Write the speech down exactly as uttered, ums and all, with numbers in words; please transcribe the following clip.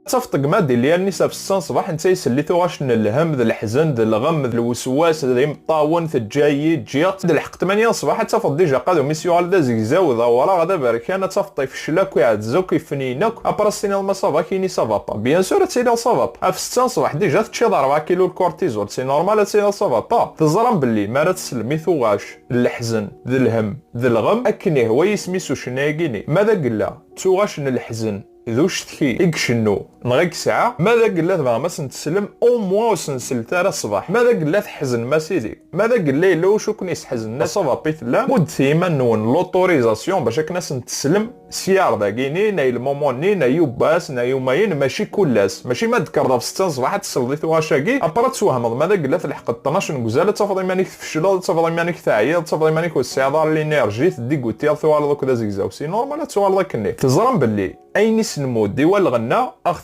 Tafeḍ gma Dilian-nni s ɣef ssetta n ṣṣbeḥ, netta isell i tuɣac n lhem, d leḥzen, d lɣem, d lweswas, d imeṭṭawen, teǧǧa-yi, ǧǧiɣ-tt. D lḥeqq tmanya n ṣṣbeḥ ad tafeḍ dija qad umis yuɣal d azegzaw, d awraɣ, d aberkan, ad tafeḍ ifeccel akk, iɛedz akk, ifnin akk. Après ad s-tiniḍ ma ça va, kini ça va pas. Bien sûr ad tiniḍ ça va pas. Ɣef ssetta n ṣṣbeḥ dija teččiḍ rebɛa kilu n cortisol, c'est normal ad tiniḍ ça va pas. Teẓram belli mi ara tsellem i tuɣac n leḥzen, d lhem, d lɣem, akken ihwa yisem-is ucennay-agi-ni. Ma d agella d tuɣac n leḥzen d ucetki i icennu neɣ i yesɛa, ma d agella tebɣam ad sen-teslem, au moins ur sen-sellet ara ṣṣbeḥ. Ma d agella teḥznem a sidi, ma d agella yella wacu ken-yesḥeznen, ça va pas tellam, muddet i yiman-nwen l'autorisation bac akken ad sen-teslem s yiɛrḍ-agi-ni, neɣ i lmumu-nni, neɣ i ubbas, neɣ i umayen, mačči kul ass. Mačči ma d-tekkreḍ ɣef ssetta n ṣṣbeḥ ad tesleḍ i tuɣac-agi, après ad twehmeḍ ma d agella telḥeqeḍ ṭnac n uzal, ad tafeḍ iman-ik tfecleḍ, ad tafeḍ iman-ik teɛyiḍ, ad tafeḍ iman-ik ur tesɛiḍ ara l'énergie, teddigutiḍ, tuɣaleḍ akk d azegzaw. C'est normal ad tuɣaleḍ akken. Teẓram belli ayen i s-nmudd i walɣenna, ad